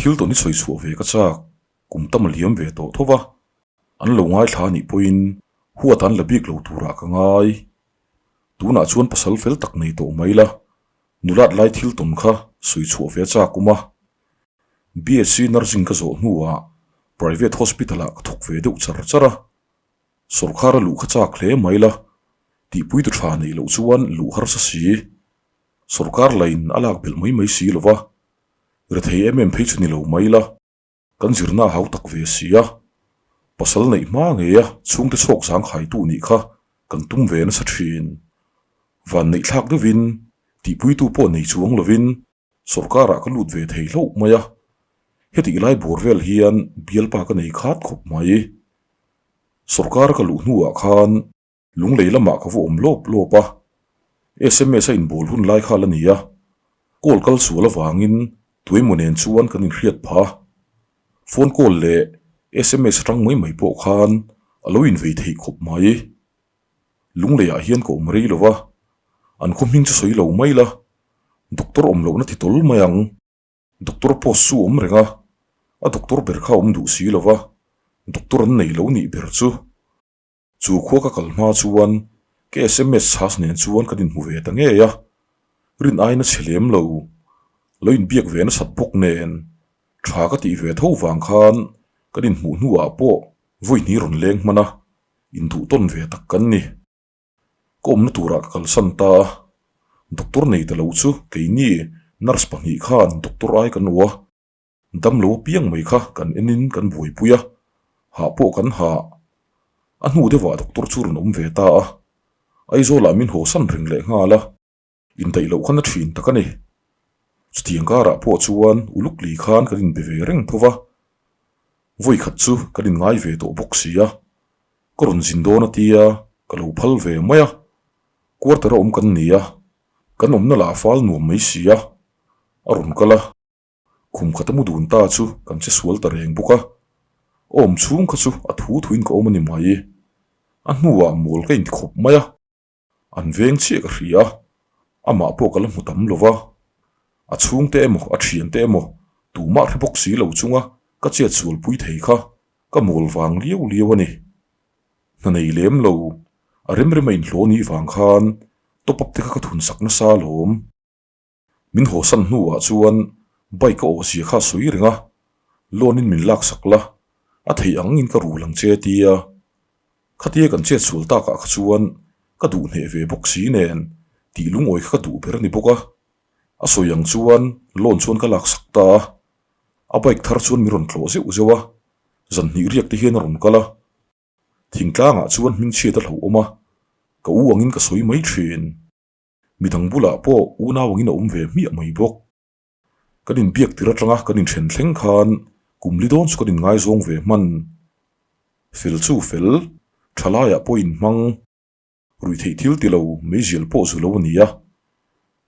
thil tawn hi sawi chhuah ve ka chak, kum tam a liam ve tawh tho va, an lo ngaithla a nih pawhin huat an la bik lo turah ka ngai. Tunah chuan pasal fel tak nei tawh mai la, nulat lai thil tawn kha sawi chhuah ve a chak awm a. BSc Nursing ka zawh hnuah Private Hospital ah ka thawk ve deuh char char a, Sawrkar a luh kha chak hle mai la, tihpui tu tha neih loh chuan luh harsa si. Sawrkar lain a lak belh mai mai si lo va, rethei em em phei chu ni lo mai la, kan zirna a hau tak ve si a. Pasal neih hma ngei a chhungte chhawk zang khaitu nih kha kan tum ve nasa thin. Van neih thlak deuhin tihpuitu pawh nei chuang lovin Sawrkarah ka lut ve thei hlauh mai a, hetih lai bawr vel hian bialpa ka nei khat khawp mai. Sawrkar ka luh hnuah khan lunglei lamah ka va awm lawp lawp a, sms a inbawl hun lai kha la ni a, call kal sual avangin tuemaw nen chuan kan inhriat phah a, phone call leh sms atang mai mai pawh khan a lo invei theih khawp mai. Lungleiah hian ka awm rei lo va, an khaw hming chu sawi lo mai la, doctor awm lohna ti tawl mai ang. Doctor post chu awm reng a, a doctor ber kha awm duh si lo va, doctor an nei lo nih ber chu. Chu khua ka kal hma chuan ka sms chhas nen chuan kan inhmu ve ta ngei a, rin aiin a chhe lem lo, lo inbiak ve nasat bawk nen tha ka tih ve tho vang khan kan inhmuh hnuah pawh vawi hnih rawn leng hman a, Induh tawn ve tak kan ni. Ka awmna turah ka kalsan ta a, doctor nei ta lo chu keini nurse pahnih khan doctor ai kan u a, damlo apiang mai kha kan enin kan buaipui a, hah pawh kan hah. A hnu deuhah doctor chu rawn awm ve ta a, Aizawlah min hawsan reng leh nghal a. Indaih loh khan a thin tak a ni. Chutiang karah pawh chuan uluk li khan kan inbe ve reng tho va. Vawi khat chu kan inngai ve tawh bawk si a. Ka rawn zin dawn a tia ka lo phal ve mai a. Quarter a awm kan ni a, kan awmna lah a fal nuam mai si a. A rawn kal a. Khum khat a mu dun ta chu kan che sual ta reng bawk a. Awm chhung kha chu a thu thuin ka awm a ni mai. A hnuah mawl ka inti khawp mai a. An veng chiah ka hria a, amah pawh ka la hmu tam lo va. A chhungte emaw a thiante emaw tumah hre bawk si lo chunga ka chet sualpui thei kha ka mawl vang liau liau a ni. Hna nei lem lo, a rem rem a inhlawh nih vang khan top up te kha ka thun sak nasa alawm. Min hawsan hnuah chuan bike a awhzia kha a sawi reng a, loan in min laksak la, a theih ang in ka rul ang che tia. Khatia kan chet sual takah kha chuan ka duh hneh ve bawk si nen tih lungawi kha ka duh ber a ni bawk a. A sawi ang chuan loan chuan ka laksak ta a, a bike thar chuan min rawn tlawh zeuh zeuh a, zan hnih riak te hian a rawn kal a. Thingtlangah chuan hmingchhiat a hlauhawm a, ka u angin ka sawi mai thin. Midang bulah pawh unau angin a awm ve hmiah mai bawk. Kan inbiak tir atanga kan inthen thleng khan kum li dawn chu kan inngaizawng ve hman. Fel chu fel, thalaiah pawh inhmang, ruihtheih thil ti lo, meizial pawh zu lo a ni a.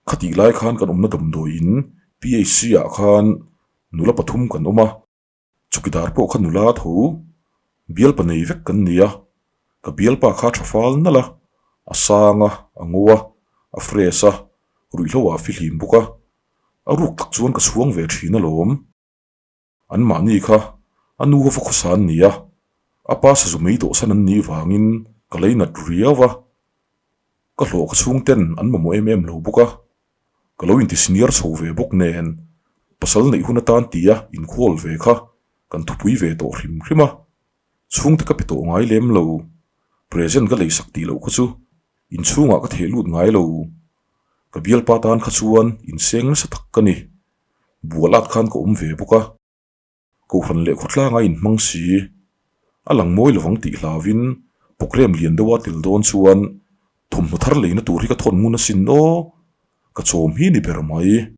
Khatih lai khan kan awmna damdawi in PHC ah khan nula pathum kan awm a. Chukidar pawh kha nula tho, bialpa nei vek kan ni a, ka bialpa kha tha fal nalh a, a sang a, a ngo a, a fresh a, ruihhlo ah a fihlim bawk a, a ruk tak chuan ka chhuang ve thin alawm. An mahni kha a nu va khawsa an ni a, a pa sazu mei dawhsan an nih vangin ka lei nat riau a, ka hlawh ka chhungten an mamawh em em lo bawk a. Ka lo inti senior chho ve bawk nen pasal neih hun atan tia inkhawl ve kha kan thupui ve tawh hrim hrim a, chhungte ka pe tawh ngai lem lo, present ka leisak tih loh kha chu inchhungah ka theh lut ngai lo, ka bialpa tan kha chuan inseng nasa tak ka ni, bual at khan ka awm ve bawk a. Kohhran leh khawtlang a inhmang si. A lang mawi lovang tih hlauvin programme lian deuha tel dawn chuan thawmhnaw thar leina tur hi ka thawn ngun asin aw, ka chawm hi ni ber mai.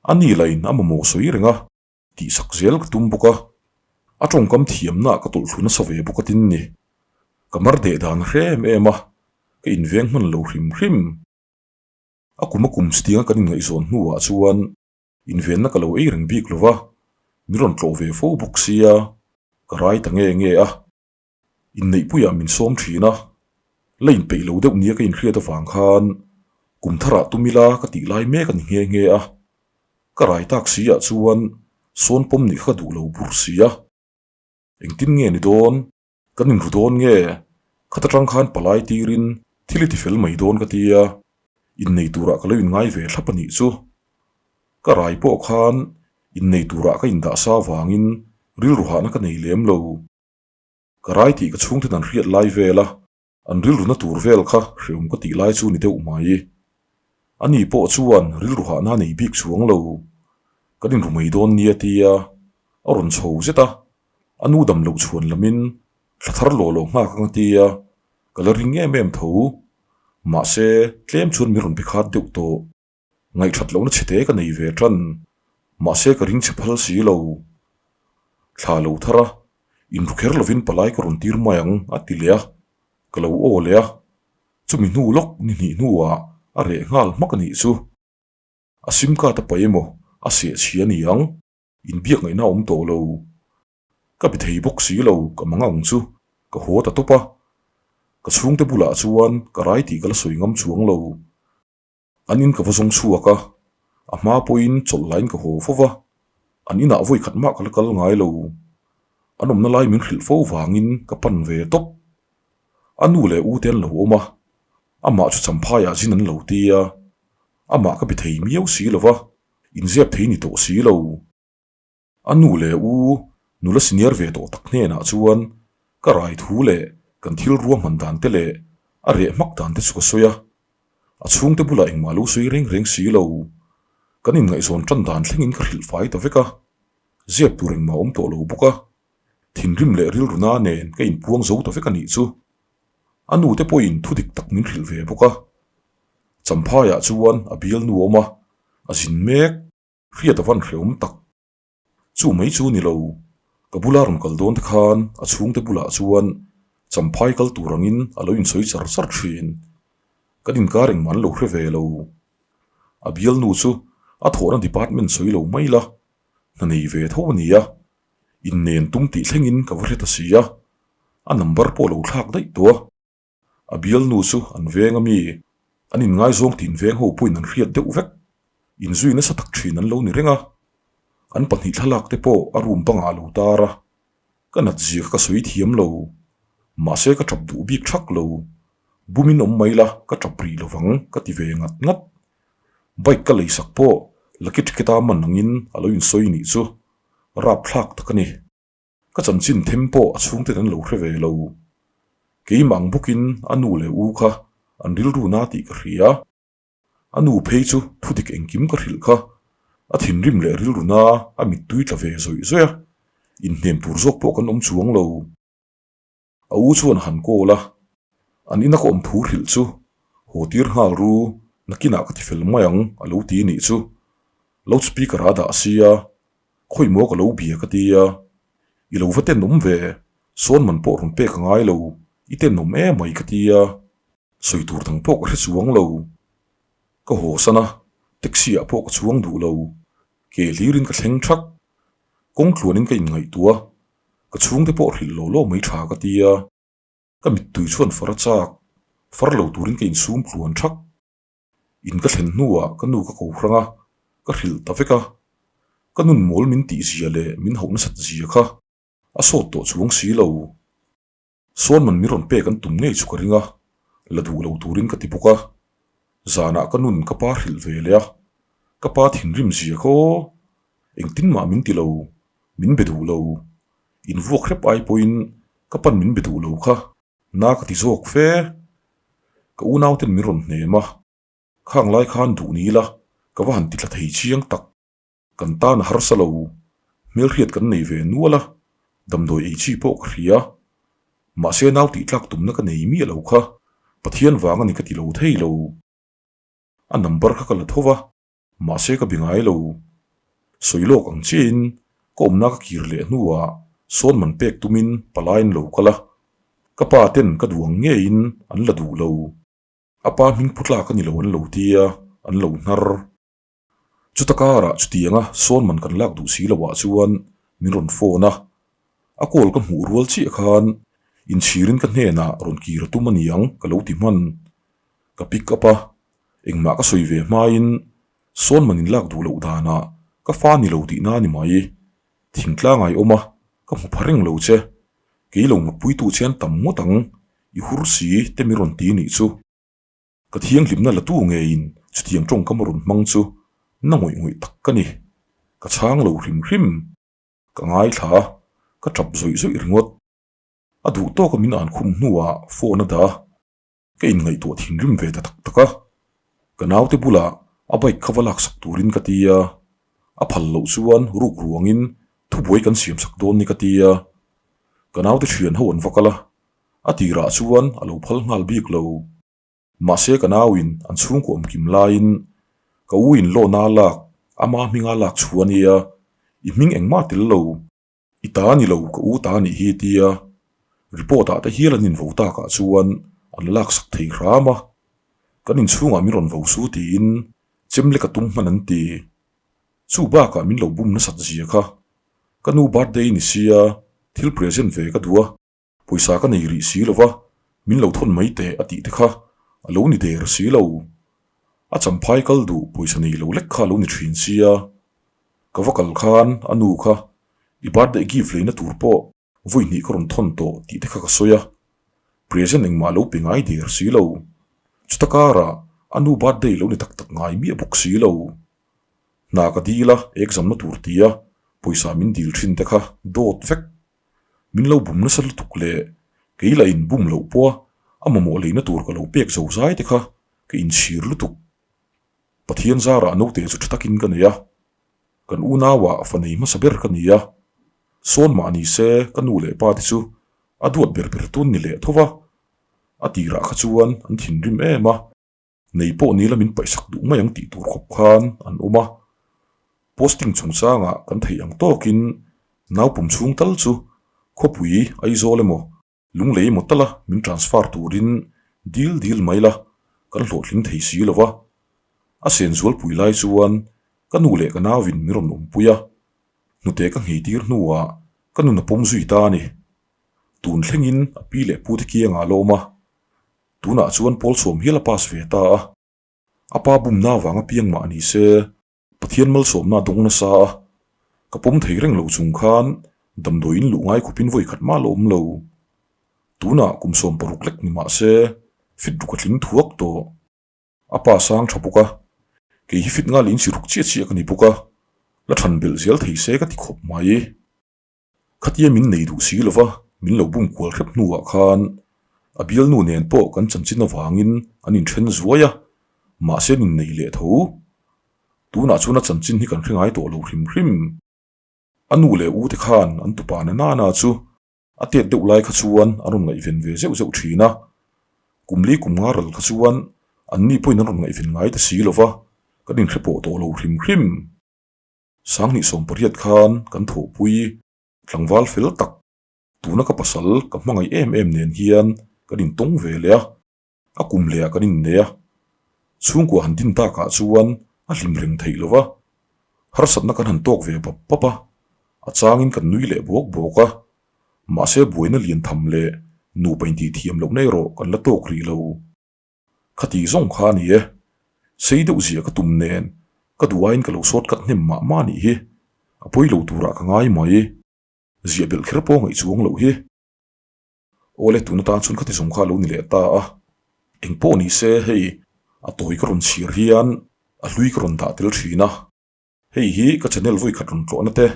A ni lain a mamawh sawi reng a, tihsak zel ka tum bawk a. A tawngkam thiamna ka tawlh thlu nasa ve bawk a tin ni. Ka mar deh dan hre em em a, ka inveng hman lo hrim hrim. A kum a kum chutianga kan inngaihzawn hnuah chuan Invenna ka lo ei reng bik lo va, min rawn tlawh ve fo bawk sia, ka rai ta nge nge a. Inneihpuiah min sawm thin a, la inpeih lo deuh nia ka inhriat avang khan kum tharah tum ila ka tih lai mek a ni nghe nghe a. Ka rai tak si ah chuan Sawn pawm nih kha ka duh lo bur si a. Engtin nge ni dawn? Kan inru dawn nge? Khat atang khan palai tirin thil i tifel mai dawn ka ti a, innei turah ka lo inngai ve thlap a nih chu. Ka rai pawh khan innei turah ka indah sa vangin rilru hahna ka nei lem lo. Ka rai tih ka chhungten an hriat lai vel a, an rilru na tur vel kha hreawm ka tih lai chu ni deuh mai. Ani pawh chuan rilru hahna a nei bik chuang lo. Kan inru mai dawn nia tia a rawn chho zet a, a nu dam loh chhuan lamin thla thar lawh loh nghak ang a tia ka la ring em em tho. Mahse, tlem chuan min rawn be khat deuh tawh. Ngaihthat lohna chhe te ka nei ve tan, mahse ka ring chhe phal si lo. Thla lo thar a, inru kher lovin palai ka rawn tir mai ang a ti leh a, ka lo aw leh a. Chumi hnu lawk ni hnih hnuah a reh nghal hmak a nih chu. A sim card a paih emaw a seh chhia ni ang, inbiak ngaihna a awm tawh lo. Ka bi thei bawk si lo, ka mang ang chu ka haw ta tawp a. Ka chhungte bulah chuan ka rai tih ka la sawi ngam chuang lo. An in ka va zawng chhuak a, a hma pawhin chawlh laiin ka haw fo va, an inah vawi khat mah ka la kal ngai lo. An awmna lai min hrilh fo vangin ka pan ve tawp. A nu leh u te an lo awm a, amah chu champhaiah zin an lo ti a, amah ka be thei miau si lo va, inzep thei ni tawh si lo. A nu leh u nula senior ve tawh tak hnenah chuan ka rai thu leh kan thil ruahman dan te leh a reh hmak dan te chu ka sawi a. A chhungte bulah engmah lo sawi reng reng si lo. Kan inngaihzawn tan dan thlengin ka hrilh fai ta vek a. Ziap tur engmah awm tawh lo bawk a. Thinrim leh rilru na nen ka inpuang zo ta vek a nih chu. A nu te pawhin thu dik tak min hrilh ve bawk a. Champhaiah chuan a bialnu a awm a, a zin mek. Hriat a van hreawm tak. Chu mai chu ni lo, ka bula rawn kal dawn te khan a chhungte bulah chuan champhai kal tur angin a lo insawi char char thin. Kan inkar engmah an lo hre ve lo. A bialnu chu a thawhna department sawi lo mai la, hna nei ve tho a nia. Innen tum tih thlengin ka va hre ta si a, a number pawh a lo thlak daih tawh a. A bialnu chu an veng a mi, an inngaizawng tin veng ho pawhin an hriat deuh vek. Inzui nasa tak thin an lo ni reng a, an pahnih thlalak te pawh a room bangah a lo tar a, ka nat zia kha ka sawi thiam lo. Mahse ka tap duh bik thak lo, bumin awm mai la ka tap rih lovang ka ti ve ngat ngat. Bike ka leisak pawh lucky ticket a man angin a lo insawi nih chu rapthlak tak a ni. Ka chanchin them pawh a chhungten an lo hre ve lo. Keimah ang bawkin a nu leh u kha an rilru na tih ka hria. A nu phei chu thudik engkim ka hrilh kha. A thinrim leh rilru na a mittui tla ve zawih zawih a, inhnem tur zawk pawh kan awm chuang lo. A u chuan a han call a, an ina ka awm thu hrilh chu haw tir nghal ru, nakinah ka ti fel mai ang a lo ti nih chu. Loud speaker ah a dah sia, khawi maw ka lo bia ka ti a, i lo va tenawm ve, sawn man pawh rawn pek a ngai lo, i tenawm emai ka ti a, sawi tur dang pawh ka hre chuang lo. Ka haw san a, taxi ah pawh ka chuang duh lo, ke hlirin ka thleng thak, kawng tluanin ka inngaihtuah a, Ka chhungte pawh hrilh lo lo mai tha ka ti a, ka mittui chuan far a chak, far lo turin ka insum tluan thak. In ka thlen hnuah ka nu ka ko hrang a, ka hrilh ta vek a, ka nun mawl min tih zia leh min hauh nasat zia kha a sawt tawh chuang si lo. Sawn man min rawn pek an tum ngei chu ka ring a, la duh lo turin ka ti bawk a. Zanah ka nun ka pa hrilh ve leh a, ka pa thinrim zia kha aw, engtin mah min ti lo, min be duh lo. Invuak hrep ai pawhin ka pan min be duh lo kha na ka ti zawk fe. Ka unauten min rawn hnem a, khang lai khan duh ni ila ka va han ti tla thei chiang tak. Kan tan a harsa lo, hmelhriat kan nei ve nual a, damdawi ei chi pawh ka hria. Mahse nau tih tlak tumna ka nei miah lo kha, Pathian vang a ni ka ti lo thei lo. A number kha ka la tho va, mahse ka bi ngai lo. Sawi lawk ang chiahin ka awmna ka kir leh hnuah sawn man pek tumin palai an lo kal a, ka pa ten ka duh ang ngeiin an la duh lo. A pa hming pu tlak a ni lo an lo tia, an lo hnar. Chuta karah chutianga sawn man kan lak duh si loah chuan min rawn phone a, a call ka hmuh rual chiah khan inchhirin ka hnenah rawn kir a tum a niang ka lo ti hman. Ka pick up a, engmah ka sawi ve hmain sawn man in lak duh loh danah ka fa ni lo tihna a ni mai. Thingtlang ai awm a, ka hmu pha reng lo che. Kei lo mutpuitu che an tam ngawt ang, i hur si te mi rawn ti nih chu. Ka thianghlimna la tu ngeiin chutiang tawngkam a rawn hmang chu na ngawih ngawih tak ka ni. Ka chhang lo hrim hrim. Ka ngaithla a, ka tap zawih zawih ringawt. A duh tawka min an khum hnuah phone a dah a, ka inngaihtuah thinrim ve ta tak tak a. Ka naute bulah a bike kha va laksak turin ka ti a, a phal loh chuan ruk ruangin thubuai kan siamsak dawn ni ka ti a. Ka naute thian ho an va kal a, a tirah chuan a lo phal nghal bik lo. Mahse ka nauin an chhungkaw awm kim laiin ka u in loan a lak ama hminga lak chhuah a nia, i hming engmah tel lo. I ta ni lo ka u ta nih hi tia report ah te hial an invo takah chuan an la laksak thei hram a, kan inchhungah min rawn vo su tiin chem lek a tum hman an ti. Chu bakah min lo bum nasat zia kha ka nu birthday ni sia thil present ve ka duh a. Pawisa ka nei rih si lo va, min lo thawn mai teh a tih te kha a lo ni der si lo. A champhai kal duh pawisa nei lo lek kha a lo ni thin sia. Ka va kal khan a nu kha i birthday gift leina tur pawh vawi hnih ka rawn thawn tawh tih te kha ka sawi a. Present engmah lo pe ngai der si lo. Chuta karah a nu birthday lo ni tak tak ngai miah bawk si lo. Hna ka dil a, exam na tur tia pawisa min dil thin te kha dawt vek. Min lo bum nasa lutuk leh kei lah in bum loh pawh a a mamawh leina tur ka lo pek zo zai te kha ka inchhir lutuk. Pathian zarah naute chu tha takin ka nei a, kan unauah fa nei hmasa ber ka ni a, sawn mah ni se ka nu leh pa te chu a duat ber ber tun ni leh tho va, a tirah kha chuan an thinrim em a. Nei pawh nila min paihsak duh mai ang tih tur khawp khan an awm a, posting chungchangah kan theih ang tawkin naupum chhung tal chu khawpui Aizawl emaw Lunglei emaw tala min transfer turin dil dil mai la kan hlawhtling thei si lo va. A sen zualpui lai chuan ka nu leh ka nauin min rawn awmpui a, hnute ka nghei tir hnuah ka nun a pawm zui ta a ni. Tun thlengin a pi leh pute kiangah a la awm a, Tunah chuan Paul sawm hial a pass ve ta a, a pa bumna avang apiang mah ni se, Pathian malsawmna a dawng nasa a, ka pawm thei reng lo chung khan damdawiin luh ngai khawpin vawi khat mah la awm lo. Tunah kum 16 lek ni mah se, fit ruk a tling thuak tawh. A pa sang tha bawk a, kei hi fit nghal in si ruk chiah chiah ka ni bawk a, la than belh zel thei se ka ti khawp mai. Khatia min nei duh si lova min lo bum kual hrep hnuah khan a bialnu nen pawh kan chanchin avangin an inthen zuai a, mahse an innei leh tho. Tunah chuan a chanchin hi kan hre ngai tawh lo hrim hrim. A nu leh u te khan an tupa na nana chu a tet deuh lai kha chuan an rawn ngaihven ve zeuh zeuh thin a, kum li kum nga ral kha chuan anni pawhin an rawn ngaihven ngai ta si lova kan inhre pawh tawh lo hrim hrim. Sanghnih 18 khan kan thawhpui tlangval fel tak, tuna ka pasal ka hmangaih em em nen hian kan intawng ve leh a, a kum lehah kan innei a. Chhungkua han din takah chuan a hlim reng theih lo va, harsatna kan han tawk ve bap bap a, a changin kan nui leh bawk bawk a, mahse buaina lian tham leh nupa intih thiam lohna erawh kan la tawk rih lo. Khati zawng kha a ni e. Sei deuh ziah ka tum nen, ka duh aiin ka lo sawt kat hnem mah mah nih hi. A pawi lo turah ka ngai mai. Ziah belh kher pawh ngaih chuang loh hi. Awle tun atan chuan khati zawng kha a lo ni leh ta a. Eng pawh ni se hei a tawi ka rawn chhiar hian a hlui ka rawn dah tel thin a. Hei hi ka channel vawi khat rawn tlawhna te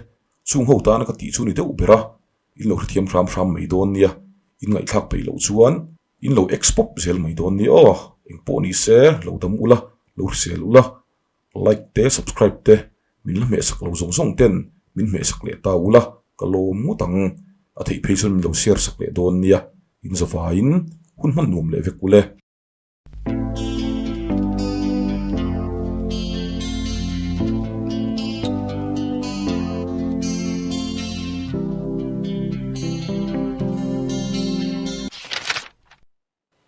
chung ho tana ka tih chu ni deuh ber a, in lo hrethiam hram hram mai dawn nia, in ngaihthlak peih loh chuan in lo ex pawp zel mai dawn nia aw, engpawh ni se lo dam ula, lo hrisel ula, like te subscribe te min la hmehsak lo zawng zawng ten min hmehsak leh ta ula ka lawm ngawt ang, a theih phei chuan min lo share sak leh dawn nia, in zavaiin hun hman nuam leh vek ule.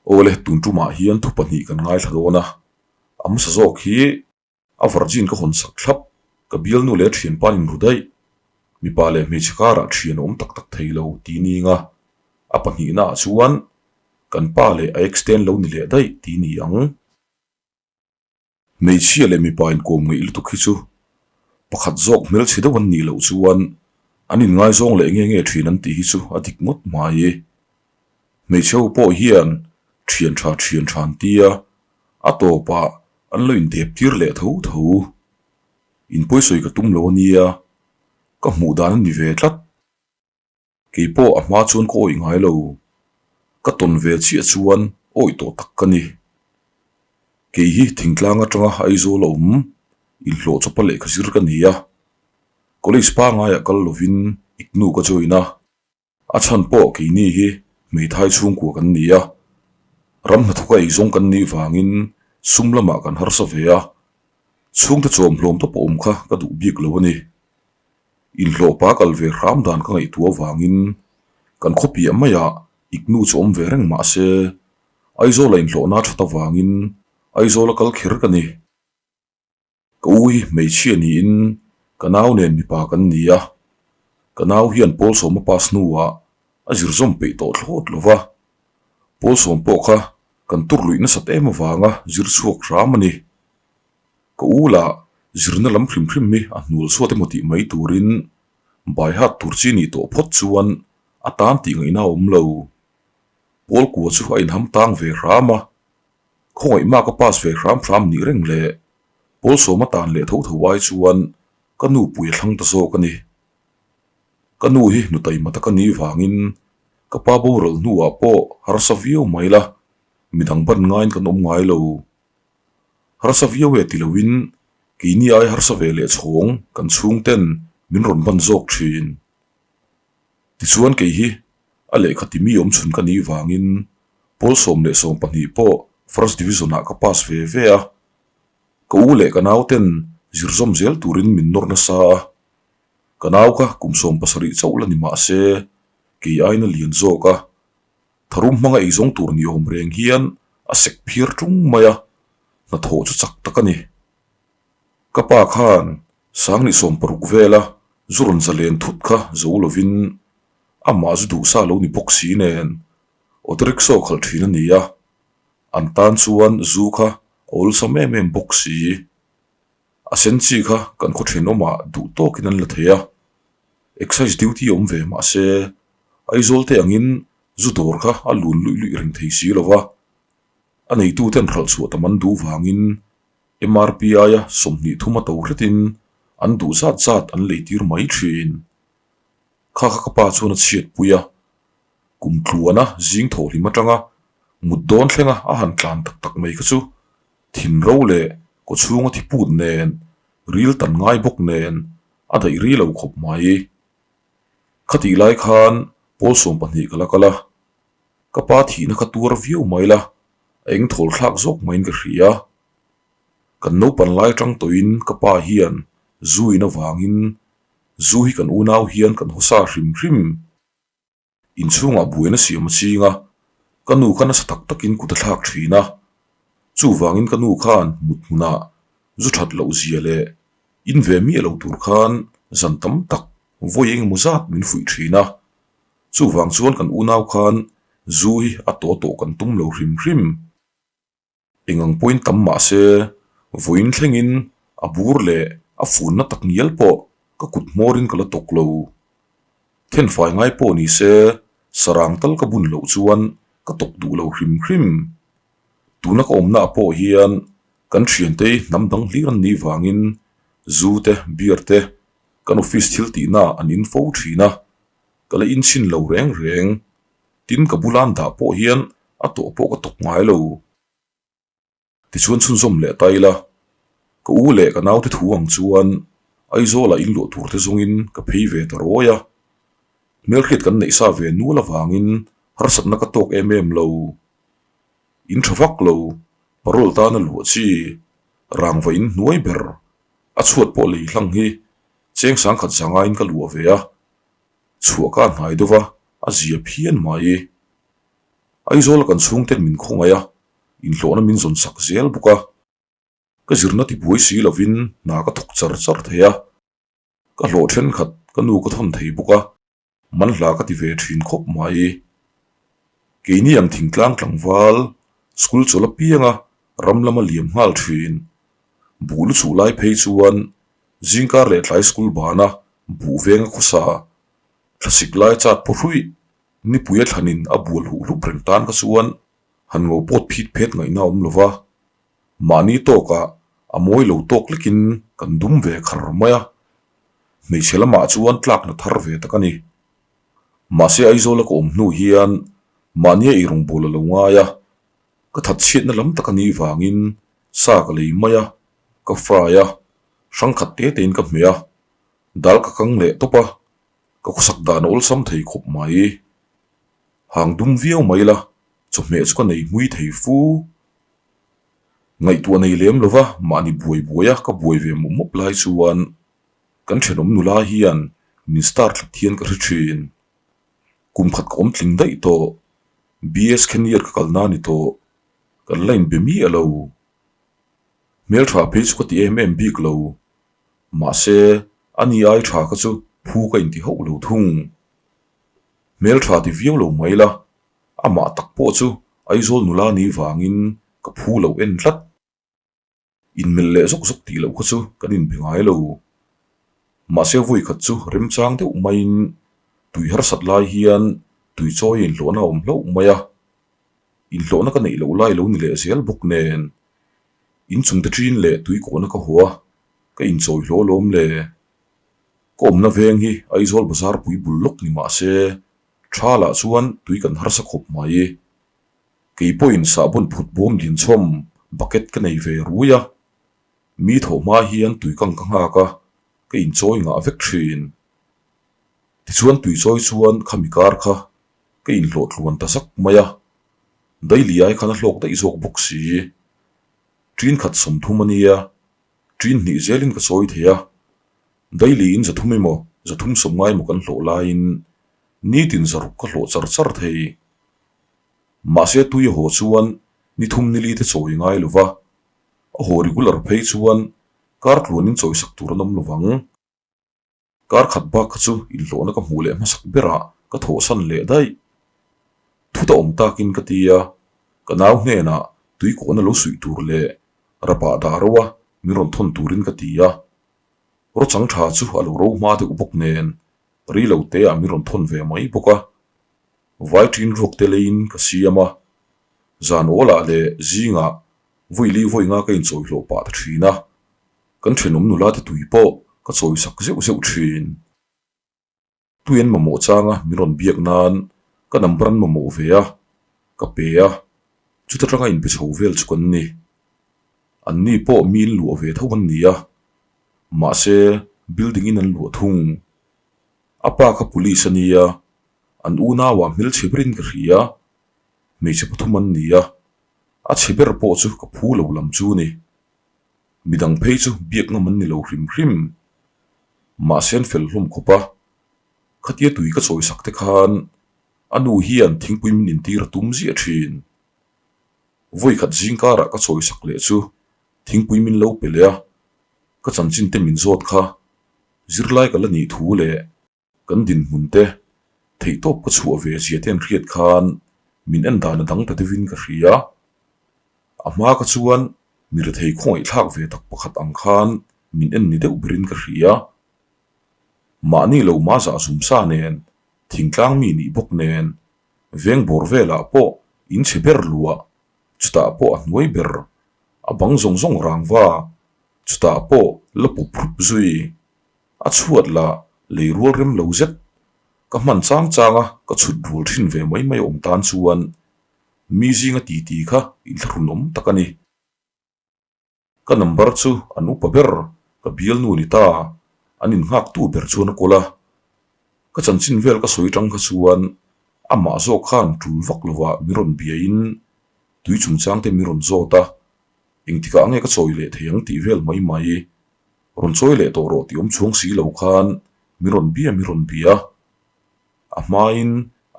Awle tun tumah hian thu pahnih kan ngaithla dawn a, a hmasa zawk hi a virgin ka hawn sak thlap, ka bialnu leh thianpa in ru daih, mipa leh hmeichhe karah thian a awm tak tak thei lo tih ning a, a pahnihna ah chuan kan pa leh a extend lo ni leh daih tih ni ang. Hmeichhia leh mipa inkawm ngeih lutuk hi chu pakhat zawk hmelchhe deuh an nih loh chuan. An inngaizawng leh nge nge thin an tih hi chu a dik ngawt mai. Hmeichhe ho pawh hian thian tha thian tha an tia, a tawpah an lo indep tir leh tho tho. Inpawisawi ka tum lo a nia, ka hmuh dan a ni ve tlat. Kei pawh a hma chuan ka awih ngai lo. Ka tawn ve chiah chuan awih tawh tak ka ni. Kei hi thingtlang atanga Aizawl a awm, inhlawh chawpa lehkha zir ka ni a. College pangaiah kal lovin IGNU ka join a. A chhan pawh keini hi hmeithai chhungkua kan ni a. Ram hnathawka eizawng kan nih vangin sum lamah kan harsa ve a. Chhungte chawmhlawm tawp a awm kha ka duh bik lo a ni. Inhlawhpa kal ve hram dan ka ngaihtuah avangin kan khaw piah maiah IGNU chu awm ve reng mah se, Aizawla inhlawhna that avangin Aizawla kal kher ka ni. Ka u hi hmeichhia niin ka nau nen mipa kan ni a, ka nau hian pawl sawma pass hnuah a zir zawm peih tawh thlawt lo va, pawl sawm pawh kha kan tur luih nasat em avanga zir chhuak hram a ni. Ka u lah zirna lam hrim hrim hi a hnual chhuat emaw tih mai turin bai hat tur chi nih tawh phawt chuan a tan tih ngaihna a awm lo. Pawl kua chu a inham tang ve hram a, khawngaih mak a pass ve hram hram nih reng leh pawl sawm a tan leh tho tho ai chuan ka nu pui a thlang ta zawk a ni. Ka nu hi nu taima taka ni vangin ka pa boral hnuah pawh harsa viau mai la, midang ban ngaiin kan awm ngai lo. Harsa viau e ti loin keini ai harsa ve leh chhawng kan chhungten min rawn ban zawk thin. Tichuan kei hi a lehkha ti mi awm chhun ka nih vangin pawl 12 pawh first division ah ka pass ve ve a. Ka u leh ka nau ten zir zawm zel turin min nawr nasa a. Ka nau kha kum 17 chauh la ni mah se kei aina lian zawk a. Tharum hmanga eizawng tur ni awm reng hian a sek phiar tung mai a, hnathawh chu chak tak a ni. Ka pa khan Sangni 60 vela zu rawn zalen thut kha zo lovin amah zu duhsa lo ni bawk si nen auto rickshaw khalh thin a ni a, an tan chuan zu kha a awlsam em em bawk si. A sen chi kha kan khaw thenawmah duh tawkin an la thei a, excise duty awm ve mah se Aizawl te angin zu dawr kha a lun luih luih reng thei si lo va, a neituten hralh chhuah tam an duh vangin MRP aia 23 a to hretin an duh zat zat an lei tir mai thin. Kha kha ka pa chuan a chhiat pui a, kum tluana zing thawh hlim atanga mut dawn thlenga a han tlan tak tak mai kha chu Thin ro leh kaw chhunga thi put nen, ril tan ngai bawk nen a daih ri lo khawp mai. Khatih lai khan pawl 12 ka la kal a, ka pa thihna kha tuar viau mai la, a eng thawl thlak zawk maiin ka hria. Kan naupan lai tang tawhin ka pa hian zu in avangin zu hi kan unau hian kan hawsa hrim hrim. Inchhungah buaina siam a ching a, ka nu kha nasa tak takin kut a thlak thin a. Chuvangin ka nu khan mut hmunah zu that loh zia leh in ve miah lo tur khan zan tam tak vawi engemaw zat min fuih thin a. Chuvang chuan kan unau khan zu hi a tawh tawh kan tum lo hrim hrim. Eng ang pawhin tam mah se, vawiin thlengin a bur leh a funna tak ngial pawh ka kut hmawrin ka la tawk lo. Thenfai ngai pawh ni se, sarang tal ka bun loh chuan ka tawk duh lo hrim hrim. Tuna ka awmnaah pawh hian kan thiantei hnam dang hlir an nih vangin zu te, beer te kan office thil tihnaah an in fo thin a, ka la inchhin lo reng reng. Tin ka bula an dah pawh hian a tawh pawh ka tawk ngai lo. Tichuan chhunzawm leh ta ila, ka u leh ka naute thu ang chuan Aizawlah in luah tur te zawngin ka phei ve ta rawi a. Hmelhriat kan neih sa ve nual avangin harsatna ka tawk em em lo. In tha vak lo, parole tana luah chi, rangva in hnuai ber, a chhuat pawh lei hlang hi cheng sangkhat zangaiin ka luah ve a. Chhuah ka hnai deuh va, a zia phian mai. Aizawla kan chhungten min khawngaih a, inhlawhna min zawn sak zel bawk a. Ka zirna tibuai si lovin hna ka thawk char char thei a, ka hlawh thenkhat ka nu ka thawn thei bawk a, manhla ka ti ve thin khawp mai. Keini ang thingtlang tlangval, school chawl apianga ram lama liam nghal thin. Buh lu chhuh lai phei chuan zingkar leh tlai school bana buh venga khawsa. Thlasik lai chat pawh hruih nipui a thlanin a bual huh hlup reng tan kha chuan han ngo pawt phit phet ngaihna a awm lo va, mahni tawkah a mawi lo tawk lekin kan dum ve khar mai a, hmeichhe lamah chuan tlakna thar ve tak a ni. Mahse Aizawla ka awm hnu hian mahnia eirawngbawl a lo ngai a, ka thatchhiatna lam tak a nih vangin sa ka lei mai a, ka fry a, hrangkhat te tein ka hmeh a, dal ka kang leh tawp a, ka khawsak dan a awlsam thei khawp mai. Hang dum viau mai la, chawhmeh chu ka nei hmui thei fu. Ngaihtuah nei lem lova mahni buai buai a ka buai ve mawp mawp lai chuan kan thenawm nula hian min star tlat hian ka hre thin. Kum khat ka awm tling daih tawh, BS Khenniar ka kalna ni tawh, kan la inbe miah lo. Hmeltha phei chu ka ti em em bik lo, mahse a ni ai tha kha chu phu ka inti hauh lo thung. Hmeltha ti viau lo mai la, amah tak pawh chu Aizawl nula ni vangin ka phu lo en tlat. Inmelh leh zawk zawk tih loh kha chu kan inbe ngai lo. Mahse vawi khat chu remchang deuh maiin tui harsat lai hian tui chawi a inhlawhna a awm hlauh mai a. Inhlawhna ka neih loh lai lo ni leh zel bawk nen inchungte ṭin leh tui kawhna ka haw a, ka inchawi hlawh alawm le. Ka awmna veng hi Aizawl bazar pui bul lawk ni mah se tha lah chuan tui kan harsa khawp mai. Kei pawhin sahbawn phut bawm dinchhawm bucket ka nei ve rui a, mi thawh hma hian tui kang ka nghak a, ka inchawi ngah vek thin. Tichuan tui chawi chuan khami kar kha ka inhlawh tluan ta zak mai a, daily ai khan a hlawk daih zawk bawk si. Ṭin khat 30 a nia, ṭin hnih zelin ka chawi thei a, daily in 300 emaw 390 emaw kan hlawh laiin nitin 600 ka hlawh char char thei. Mahse tui a haw chuan ni thum ni li te chawi ngai lo va, a haw regular phei chuan kar tluanin chawisak tur an awm lo vang. Kar khat bak kha chu inhlawhna ka hmuh leh hmasak berah ka thawhsan leh daih. Thut a awm takin ka ti a, ka nau hnenah tui kawhna lo suih tur leh rapah dah ro a min rawn thawn turin ka ti a. Rawchang tha chu a lo ro hma deuh bawk nen rei lo teah min rawn thawn ve mai bawk a. Vai ṭin ruak te leiin ka siam a, zan awlah leh zingah vawi li vawi nga ka inchawi hlawh pah ta ṭhin a. Kan thenawm nula te tui pawh ka chawi sak zeuh zeuh thin. Tui an mamawh changa min rawn biak nan ka number an mamawh ve a, ka pe a, chuta tanga inpe chho vel chu kan ni. An ni pawh mi in luah ve tho an ni a, mahse building in an luah thung. A pa kha police a nia, an unauah hmelchhe berin ka hria, hmeichhe pathum an ni a, a chhe ber pawh chu ka phu lo lam chu ni. Midang phei chu biak ngam an ni lo hrim hrim. Mahse an fel hlawm khawp a, khatia tui ka chawi sak te khan a nu hian thingpui min intir a tum ziah thin. Vawi khat zing karah ka chawi sak leh chu thingpui min lo pe leh a, ka chanchin te min zawt kha zirlai ka la nih thu leh Kan dinhmun te theihtawp ka chhuah ve zia te an hriat khan min en dan a dang ta deuhin ka hria. A hma ka chuan mi rethei khawngaihthlak ve tak pakhat ang khan min en ni deuh berin ka hria. Mahni lo ma zah zum sa nen, thingtlang mi nih bawk nen, veng bawr velah pawh in chhe ber luah, chutah pawh a hnuai ber, a bang zawng zawng rangva, chutah pawh la pup hrup zui. A chhuat lah lei rual rem lo zet. Ka hman chang chang a, ka chhut rual thin ve mai mai awm tan chuan mi zinga titi kha inthlahrunawm tak a ni. Ka number chu an upa ber, ka bialnu ni ta, an innghaktu ber chuan a kawl a. Ka chanchin vel ka sawi tang kha chuan amah zawk khan tul vak lovah min rawn biain tui chungchang te min rawn zawt a, engtikah nge ka chawi leh thei ang tih vel mai mai. Rawn chawi leh tawh rawh tih awm chhuang si lo khan min rawn bia min rawn bia. A hmain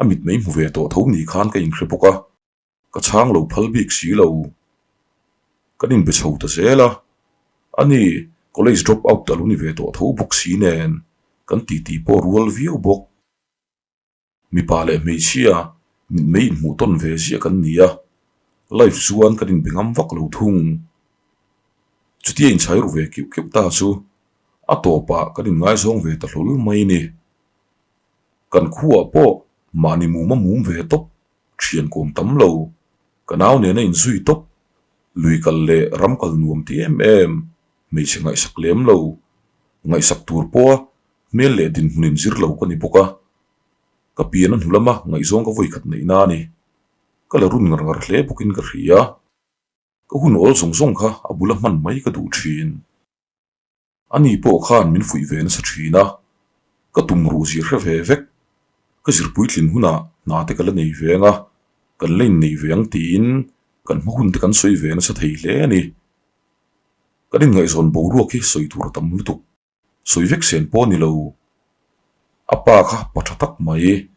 a mit mai hmu ve tawh tho ni khan ka inhre bawk a, ka chhang lo phal bik si lo. Kan inbe chho ta zel a, ani college drop out a lo ni ve tawh tho bawk si nen kan titi pawh rual viau bawk. Mipa leh hmeichhia mitmei inhmuh tawn ve ziah kan ni a, life chuan kan inbe ngam vak lo thung. Chutia inchhai ru ve keuh keuh ta chu a tawpah kan inngaizawng ve ta hlawl mai ni. Kan khuaah pawh mahni mum a mum ve tawp, thian kawm tam lo, ka nau nena inzui tawp, lui kal leh ram kal nuam ti em em, hmeichhe ngaihsak lem lo, ngaihsak tur pawha hmel leh dinhmun inzir lo ka ni bawk a. Ka pian a hnu lama ngaihzawng ka vawikhat neihna a ni. Ka la run ngar ngar hle bawkin ka hria. Ka hun awl zawng zawng kha a bula hman mai ka duh thin. Ani pawh khan min fuih ve nasa thin a, ka tum ruh zir hre ve vek. Ka zirpui tlin hunah hna te ka la nei ve ang a, kan la innei ve ang tiin kan hma hun te kan sawi ve nasa thei hle a ni. Kan inngaihzawn boruak hi sawi tur a tam lutuk. Sawi vek sen pawh a ni lo. A pa kha pa tha tak mai,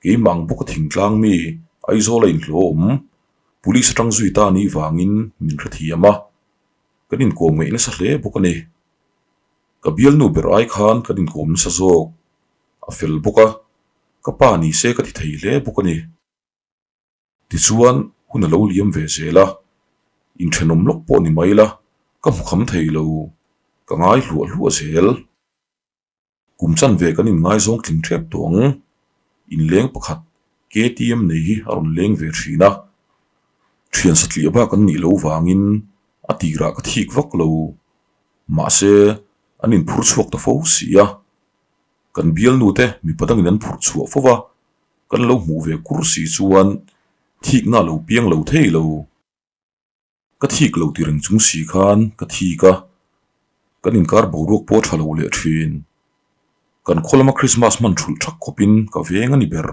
keimah ang bawka thingtlang mi Aizawl a inhlawh awm, Police atang zui ta anih vangin min hrethiam a, kan inkawm ngaih nasa hle bawk a ni. Ka bialnu ber ai khan kan inkawm nasa zawk, a fel bawk a, ka pa ni se ka ti thei hle bawk a ni. Tichuan, hun a lo liam ve zel a, inthenawm lawk pawh ni mai la, ka hmu kham thei lo, ka ngai hluah hluah zel. Kum chanve kan inngaizawng tling tep tawh ang, inleng pakhat KTM nei hi a rawn leng ve thin a, thian satliah bak an nih loh vangin a tirah ka thik vak lo, mahse an inphur chhuak ta fo si a, kan bialnu te mipa dangin an phurh chhuah fo va, Kan lo hmuh ve kur si chuan thikna a lo piang lo thei lo. Ka thik lo ti reng chung si khan ka thik a, kan inkar boruak pawh a tha lo leh thin. Kan khaw lama Krismas hman thulh thak khawpin ka veng a ni ber.